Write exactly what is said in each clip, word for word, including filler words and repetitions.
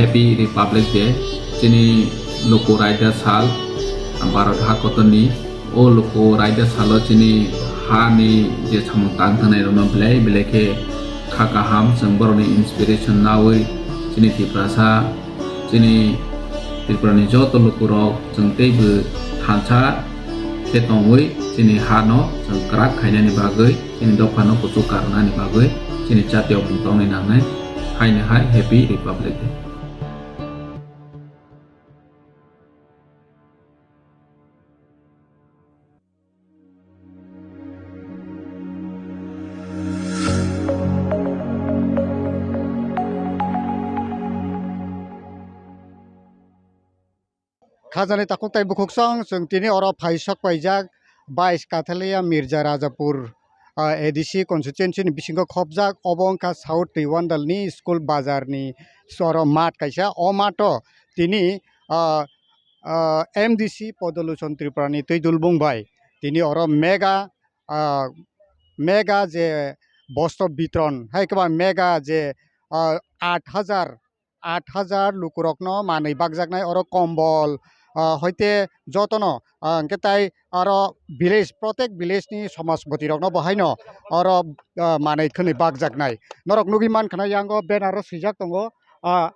Happy Republic Day, chini luku raida sal, Bharat ha kotorni. O luku raida salo chini hani je samung tang thangnai rokno belai belai khe kha kaham, chwng borokni inspiration naui chini Tiprasa, chini Tripurani joto lukurok chwng teibo thansa khe tongwi chini hano chwng kwrak khainani bagwi, chini dophano kuchuk karnani bagwi chini jatiyokmung tongnai nangnai. Haino hai Happy Republic Day. Khajani takhuk tai bukhuksong chwng tini oro phai sok paijak, bais Kathalia Mirza Rajapur, ah, A D C constituency ni bisingo khopjak, obo wngkha South Twiwandal ni school bazar ni oro mat kaisa. O mato tini, ah, ah, M D C Podoluchon Tripura ni twi dulbung bai tini oro mega, ah, mega je bostro bitron hai kwbang mega je, ah, aat hajar aat hajar lukurokno manwi bakjaknai oro kombol, ah, hoite jotono, ah, hwnkhe tai aro village, protek village ni somajpoti rokno bo haino oro, ah, manwi khwnwi bakjaknai. Norok nugwi mankha na yango banner o swijak tongo, ah,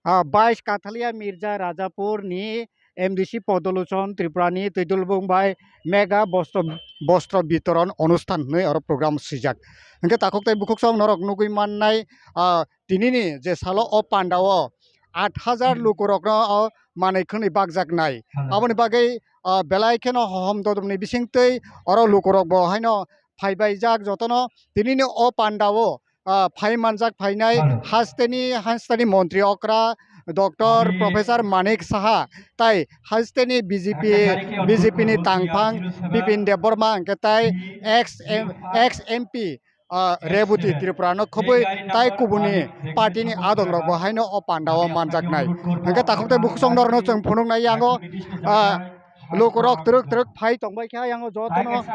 ah, bais Kathalia Mirza Rajapur ni M D C Podoluchon Tripura ni twi dulbung bai mega bostro, bostro bitoron onusthan hwnwi oro program swijak. Hwnkhe takhuk tai bukhuksong norok nugwi mannai, ah, tinini je salo o pandao aat hajar lukurokno o manwi khwnwi bakjaknai. Aboni bagwi, ah, belai kheno hohom dodrumni bisingtwi oro lukurokbo haino phaibaijak jotono tinini o pandao, ah, phai manjak phainai hasteni, hasteni montri okra Doctor Professor Manik Saha tai hasteni B J P, B J P ni tangphang Bipin Debbarma hwnkhe tai ex M-, ex M P, ah, Reboti Tripura no khobwi tai kubuni party ni adong rok bo haino o panda o manjaknai. Hwnkhe takhuk tai bukhuk song norok no chwng phunuknai yango, ah, lukurok twrwk twrwk phai tongbai kha yango jotono,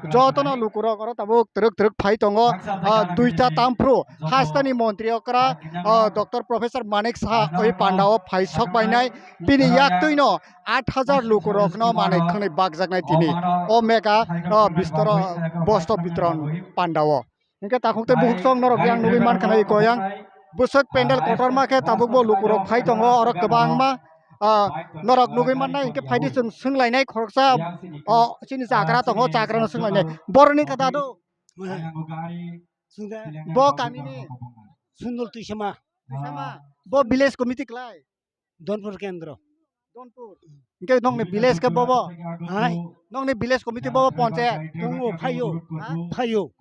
jotono lukurok oro tabuk twrwk twrwk phai tongo, ah, duita tamphru hasteni montri okra, ah, Doctor Professor Manik Saha oi panda o phai sok bainai bini yaktwi no aat hajar lukurok no manwi khwnwi bakjaknai tini o mega, ah, bistoro bosto bitron panda o. Hingke takhuk tei bukhuk song norok yang nugui mankha na iko yang bwswk pendel kotorma khe tabuk bo lukurok phai tongo oro kwbangma, ah, norok nugui mannai hingke phaidi chwng swnglainai khoroksa, o chini chakra tongo chakra no swnglainai boroni khe dadu. Bo kamini Sundul Tuisama. Tuisama. Bo village committee klai. Donpur kendro. Donpur. Hingke nokni village ke bobo? Hai? Nokni village committee bobo panchayat? Tongo, phaio. Ha? Phaio.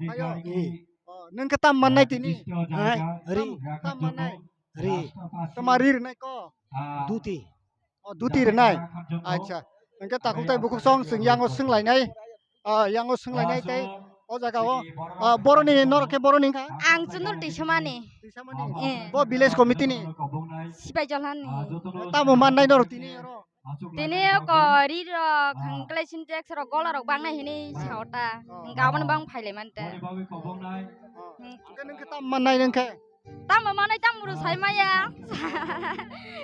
Phaio. Eh. Oh, nung ke tam mannai tini? Hai? Ri. Tam, tam mannai? Ri. Tama ri rinai ko? Duti. Oh, duti rinai. Acha. Hingke takhuk tai bukhuk song sing yango singlainai. Ah, yango swnglainai tei o jaga o, ah, boroni norok khe boroni wngkha? Ang Chundul Twisamani. Twisamani? Eh. Bo village committee ni? Sipaijolhani. Tamo mannai norok tini oro? Tini o ko ri rok, hwnkhe Sintex rok, gola rok bangnai hinwi sa ota. Oh. Hwnkhe aboni bang phailai manta. Oh. Hwnkhe nung khe tamo mannai nung khe? Tamo manai tamo rw sai maya.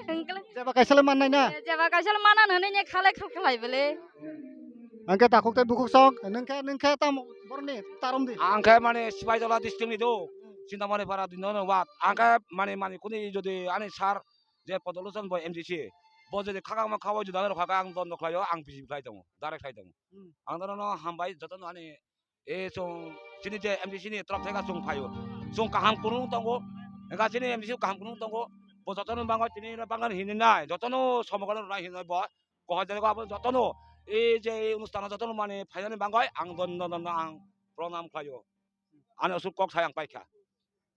Hwnkhe jeba kaisa le mannai na? Jeba kaisa le mana nwnwi nya khalai khal khalai bele. Hingke takhuk tei bukhuk sok, nung khe, nung khe tamo boroni tarom di. Ang khe mane Sipaijala district ni do, Sintamani para din no wak. Ang khe mane, mane kuni jodi ani sir je Podoluchon bo M D C, bo jodi khakang ma khabai jodi ano khaka ang don no khlaio, ang bisi khlai tongo, direct khlai tongo. Hmm. Ang dono no hambai joto no ani E chwng chini je M D C ni torop theka chwng phaio. Chwng kaham kunung tongo. Ega chini M D C kaham kunung tongo. Bo jotono bango tini no bangan hininai. Jotono somogono rwnai hinoi bo. Kohai jani abo jotono. E je onustano jotono mani phainani bangoi ang don don don ang pronam khlaio. Ani osuk kok sai ang paikha.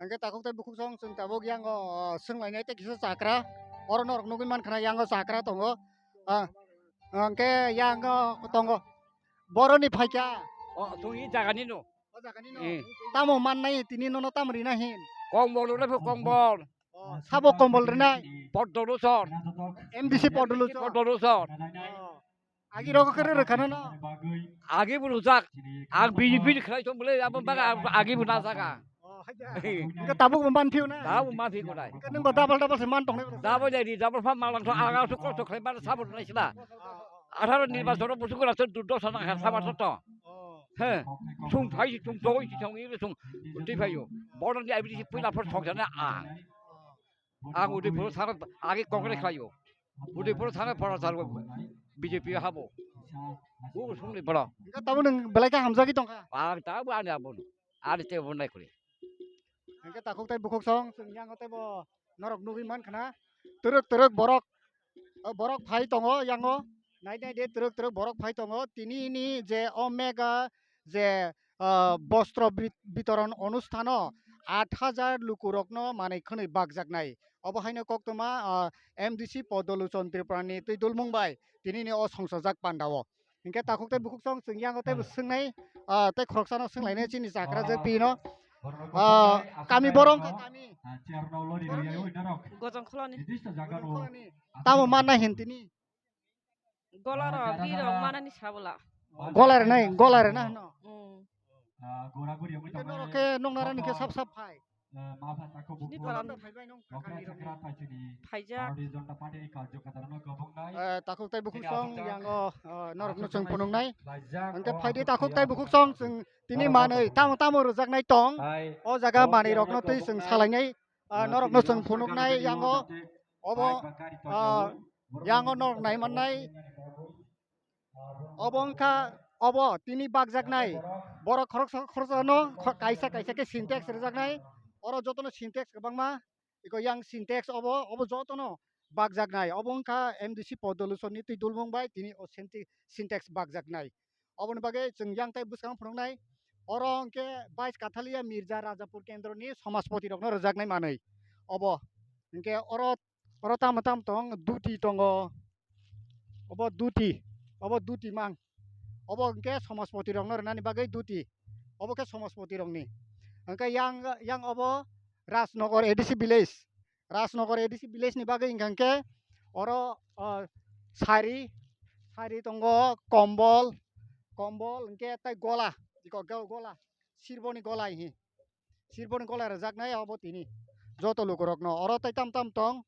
Hingke takhuk tei bukhuk song chwng tabuk yang o, o, swnglainai tei kisa chakra. Oro norok nugui mankha na yang o chakra tongo. Ah, hingke yang o tongo. Boroni phaikha. O, chwng i jagani no. O jagani no. Eh. Tamo mannai tini nono tamo rina hin? Kombol rina pho kombol. O, sabo kombol rina? Podoluchon. M D C Podoluchon. Podoluchon. O. Agi rogo khe rwrwkha nono? Agi bo rwjak. Ang B J P ni khlai tong bwle, abo baga agi bo najak ang. Oh. Hingke tabuk bo man phiyo na? Tabuk man phiyo nai. Hingke nwng bo double double se man tong nai. Double dai di, double pha malang tho, aga tho kosto khlai man sabo nai sila. Atharo nirbachon busu kora tho du dos na kha sabo tho. He, sung phai si, sung togoi si, sung iri sung twi phaio. Bodo ni abidi si puila phor song sana a. Ang Udaipur thang agi Congress khlaio. Udaipur thang phora sal B J P habo. Bo sungni boro. Hingke tabuk nwng belai khe hamjagwi tongkha. Ang tabuk ani abon. Ani te bon nai kuri. Hingke takhuk tei bukhuk song chwng yango tei bo norok nugwi mankha na. Twrwk twrwk borok, o borok phai tongo yango. Nai nai de twrwk twrwk borok phai tongo. Tini ni je o mega je, ah, bostro bit-, bitoron onusthano aat hajar lukurokno manwi khwnwi bakjaknai. Obo haino koktwma, ah, M D C Podoluchon Tripurani twi dulmung bai tinini o songsajak pandao. Hingke takhuk tei bukhuk song chwng yango tei bo swngnai, ah, tei khoroksano swnglainai chini chakra je pino. Ah, kami borok wngkha kami. Gojong kholoni. Tamo manna hintini. Gola rok, ri rok manani sabola. Gola rwnai, gola rwna hino. Mm. Hingke norok khe noknarani khe sap sap phai. Sini palan. Phai bai nong kaka ni rok. Phaijak. Eh, takhuk tei bukhuk song yango, eh, norok no chwng phunuknai. Hingke phaidi takhuk tei bukhuk song chwng tini manwi tamo tamo rwjaknai tong. O jaga manwi rok no twi chwng salainai. Ah, norok no chwng phunuknai yango. Obo, ah, yango norok nai mannai. Obo wngkha, obo tini bakjaknai. Borok khoroksa khoroksano kho-, kaisa kaisa khe Sintex rwjaknai. Oro jotono Sintex kwbangma. Iko yang Sintex obo, obo jotono bakjaknai. Obo wngkha M D C Podoluchon ni twi dulmung bai tini o Sinti-, Sintex bakjaknai. Oboni bagwi chwng yang tei bwskango phunuknai. Oro hwnkhe Bais Kathalia Mirza Rajapur Kendroni Somajpoti rokno rwjaknai manwi. Obo hwnkhe oro, oro tamo tamo tong, duti tongo. Obo duti, obo duti mang. Obo hwnkhe Somajpoti rokno rwnani bagwi duti. Obo khe Somajpoti rokni. Hwnkhe yang, yang obo Rajnagar A D C village. Rajnagar A D C village ni bagwi hwnkha hwnkhe oro, ah, sari, sari tongo, kombol, kombol hwnkhe tei gola, iko go-, gola, sirboni gola hi, sirboni gola rwjaknai obo tini joto lukurokno. Oro tei tam tam tong,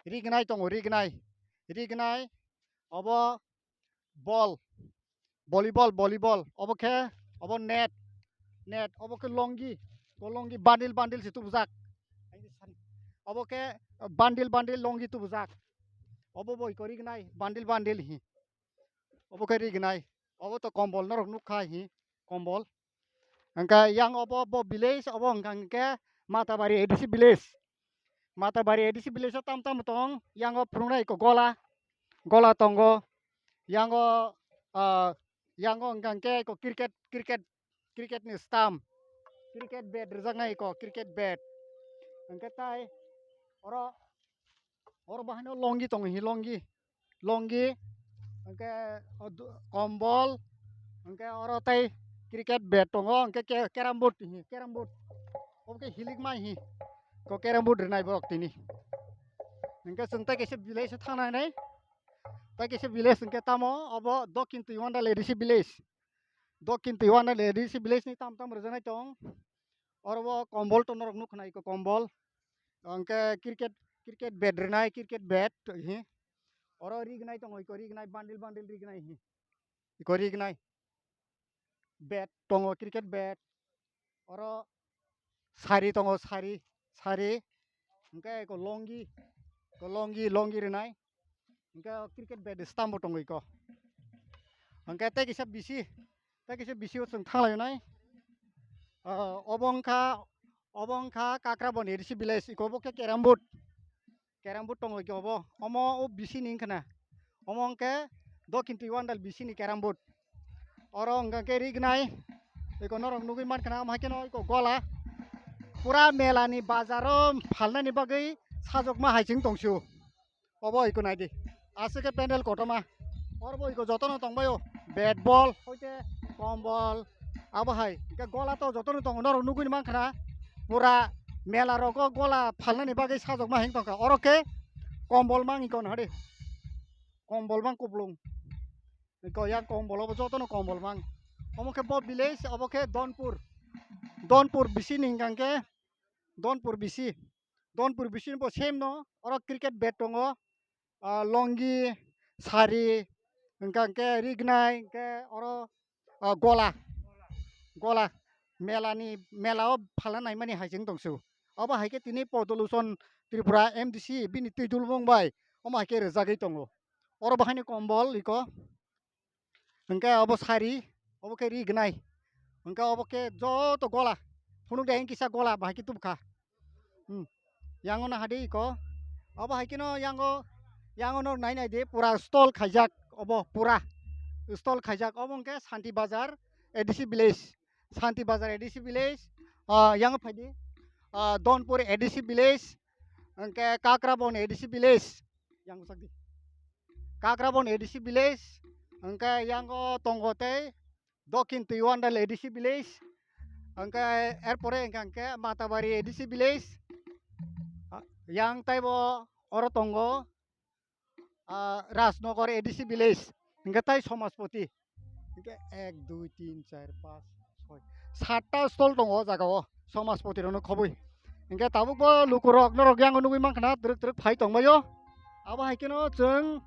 rignai tongo, rignai, rignai, obo bol, volleyball, volleyball, obo khe, obo net, net, obo khe longi, o longi bundle bundle se tubujak. Obo khe bundle bundle longi tubujak. Obo bo iko rignai bundle bundle hi. Obo khe rignai. Obo to kombol norok nukha hi, kombol. Hwnkhe yang obo bo village obo hwnkha hwnkhe Matabari A D C village. Matabari A D C village o tam tamo tong, yang o phunuknai iko gola, gola tongo, yang o, ah, yang o hwnkha hwnkhe iko cricket, cricket, cricket ni stamp, cricket bat rwjaknai iko cricket bat. Hwnkhe tai oro, oro bahaino longi tongo hi longi. Longi, hwnkhe o du-, kombol, hwnkhe oro tei cricket bat tongo, hwnkhe ke-, carrom board, hi, carrom board. Obo khe hilikma hi, ko carrom board rwnai borok tini. Hwnkhe chwng tei kaisa village o thangnai nai, tei kaisa village hwnkhe tamo obo Dokhin Twiwandal A D C village. Dokhin Twiwandal A D C village ni tam tam rwjaknai tong. Oro bo kombol to norok nukha nai ko kombol. Hwnkhe cricket, cricket bat rwnai, cricket bat hi. Oro rignai tongo, iko rignai, bundle bundle rignai hi. Iko rignai. Bat tongo, cricket bat. Oro sari tongo, sari, sari. Hwnkhe iko longi, iko longi, longi rwnai. Hwnkhe o cricket bat stamp bo tongo iko. Hwnkhe tei kisa bisi, tei kisa bisi o chwng thanglainai. Ah, obo wngkha, obo wngkha Kakrabon A D C village, iko bo khe carrom board. Carrom board tongo iko obo. Omo o bisi ni wngkha na. Omo wngkhe Dokhin Twiwandal bisi ni carrom board. Oro wngkha khe rignai. Iko norok nugwi mankha na, omo hai kheno iko gola. Pura mela ni bazar o phalnani bagwi sajokma hai chwng tongsu. Obo iko naidi. Aswk khe pendel kotorma. Oro bo iko jotono tongbaio. Bat bol, hoite kombol. Abo hai. Hwnkhe gola to jotono tongo. Norok nugwi mankha na. Pura mela rogo gola phalnani bagwi sajokma hing tongkha. Oro khe kombol mang iko nahadi. Kombol mang kuplung. Iko yang kombol obo jotono kombol mang. Omo khe bo village, obo khe Donpur. Donpur bisi ni hwnkha khe Donpur bisi, Donpur bisi bo same no, oro cricket bat tongo, ah, longi, sari, hingka hingke rignai, hingke oro, ah, gola, gola, mela ni, mela o phalna naimani hai se wng tong se. Obo hai khe tini Podoluchon Tripura M D C bini twi dulbung bai, omo hai khe rwjagwi tongo. Oro bo haino kombol iko. Hingke obo sari, obo khe ri gnai. Hingke obo khe joto gola. Phunuk de kisa gola bahai khe tubkha. Hmm. Yango na hadi iko. Obo hai khe no yango, yango no nai nai de pura stall khaijak obo pura. Stall khaijak obo hingke Santi Bazar A D C village. Santi Bazar A D C village. Ah, yango phaidi. Ah, Donpur A D C village. Hingke Kakrabon A D C village. Yango sakdi. Kakrabon A D C village, hingke yango tongo tei Dokhin Twiwandal A D C village, hingke erpore hingke, hingke Matabari A D C village, ah, yang taibo oro tongo, ah, Rajnagar A D C village, hingke tai Somajpoti. Hingke ek, dui, tin, char, panch, choi, satta stall tongo o jaga o Somajpoti rokno khobwi. Hingke tabuk bo lukurok norok yango nugwi mankha na twrwk twrwk phai tongbaio. Abo hai kheno chwng,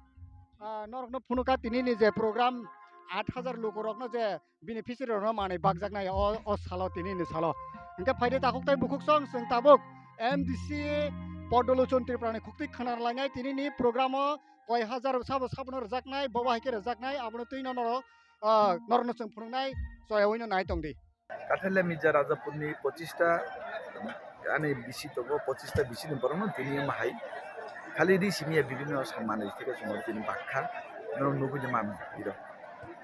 ah, norokno phunukha tinini je program aat hajar lukurokno je beneficiary rokno manwi bakjaknai o, o salo tinini salo. Hingke phaidi takhuk tai bukhuk song chwng tabuk M D C Podoluchon Tripura ni khuktwi khna lainai tinini program o koi hajar sabo sabono rwjaknai, bobo hai khe rwjaknai, abono twi no norok, ah, norokno chwng phunuknai, choyaui no nai tong di. Kathele Mija Rajapurni pochista ani bisi tongo, pochista bisini borokno tini omo hai khali ri simi ya bibinno samani theke chwng tini bakha, norok nugui de mami iro.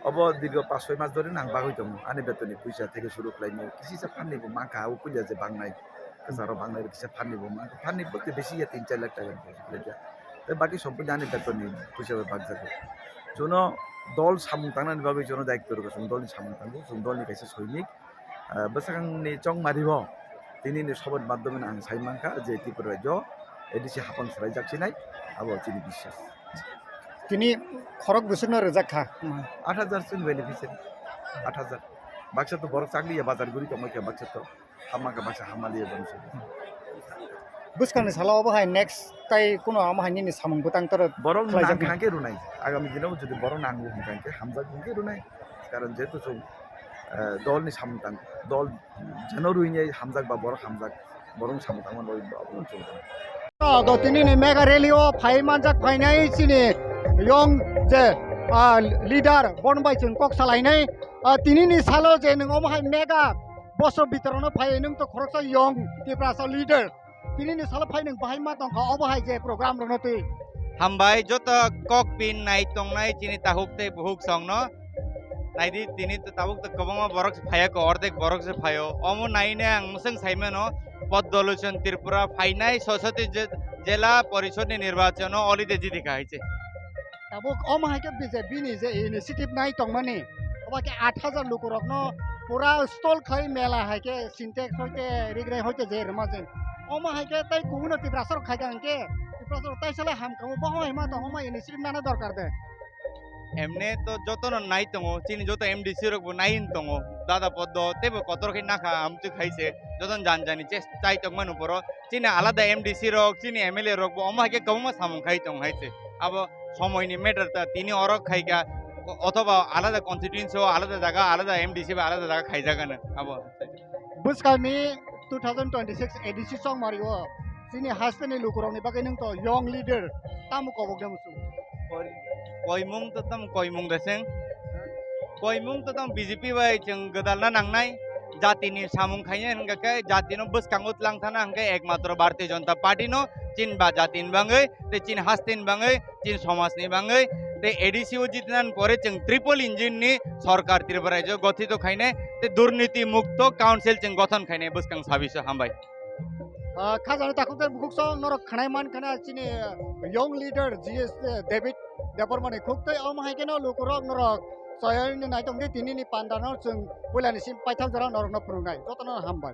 Obo dirgo pas soi mas dhori nang bagwi tongo, ani betoni puisa theke suru khlaimani, kisisa phanni bo mankha, o puila je bangnai, kwcharo bangnai, kisa phanni bo mankha, phanni bolte bisi ya tin char lakh taka. Tei baki sompoti ani betonni puisa bai bakjago. Jono dol samung tangnani bagwi jono daityo rwkha, chwng dolni samung tango, chwng dolni kaisa soinik. Ah, bwsakangni chongmari bo tinini sobat madhyome ang sai mankha je Tripura rajyo A D C hapang swraijak sinai, abo chini biswas. Tini khorok bwswkno rwjak kha. Aat hajar chwng beneficiary, aat hajar. Baksa to borok chakliya bazar guri tongmai kha baksa to. Hamma khe baksa hamaliya bangsa. Bwskangni salo obo hai next tai kuno omo hai nini samung bwtang toro borok khlaijaknai. Nang khe runai. Agami dino jodi borok nango hwnkha khe hamjak hwnkhe runai. Karon jehetu chwng, eh, dolni samung tang, dol jeno ruinai hamjak ba borok hamjak, borok samung tangma loi ba obo chwng. Ogo tinini mega rally o phai manjak phainai chini young je, ah, leader bon bai chwng kok salainai. Ah, tinini salo je nwng omo hai mega bosor bitoronno phai nwng to khoroksa young Tiprasa leader. Tinini salo phai nwng bahai ma tongkha obo hai je program rokno twi. Hambai joto kok pin nai tongnai chini tahuk tei buhuk songno. Naidi tini to tabuk to kwbangma borok se phaiya ko, ordek borok se phaio. Omo naine ang mwswng saimano Podoluchon Tripura phainai sochoti je-, jela porishodni nirbachono olide jidi kha hai se. Tabuk omo hai khe B J P ni je initiative nai tongmani, obo khe aat hajar lukurokno pura stall khai mela hai khe Sintex hoite, Rignai hoite je rwma je. Omo hai khe tai kubun no Tiprasa rok khai kha hwnkhe Tiprasa rok tai sala ham kamo bo hai ma tong omo initiative nana dorkar de. Emne to jotono nai tongo, chini joto M D C rok bo nai tongo, dada poddo teibo kotor khe nakha amtwi khai se, jotono jan jani chest chai tongmani poro. Chini alada M D C rok, chini M L A rok bo omo hai khe kwbangma samung khai tong hai se. Abo somoini matter ta, tini oro khai kha, o-, othoba alada constituency o alada jaga, alada M D C bai alada jaga khai jagano abo. Bwskangni two thousand twenty-six A D C chongmari o chini hasteni lukurokni bagwi nwng to young leader tamo kobok de muchung? Koimung to tamo koimung de seng. Koimung to tamo B J P bai chwng gwdalna nangnai. Jatini samung khaina hwnkha khe, jatino bwskango twlang thana hwnkhe ekmatro Bharatiya Janata Party no, chini ba jatini bangwi, tei chini hasteni bangwi, chini somajni bangwi, tei A D C o jitnani pore chwng triple engine ni sorkar Tripura rajyo gothito khainai, tei durniti mukto council chwng gothon khainai bwskang sabiso. Hambai. Ah, khajani takhuk tei bukhuk song norok khnai man khna chini, ah, young leader G S, eh, David Debbarma ni khuk tei omo hai kheno lukurok norok choyani nai tongdi tinini panda no chwng puilani sim paithak jora norokno phunuknai jotono hambai.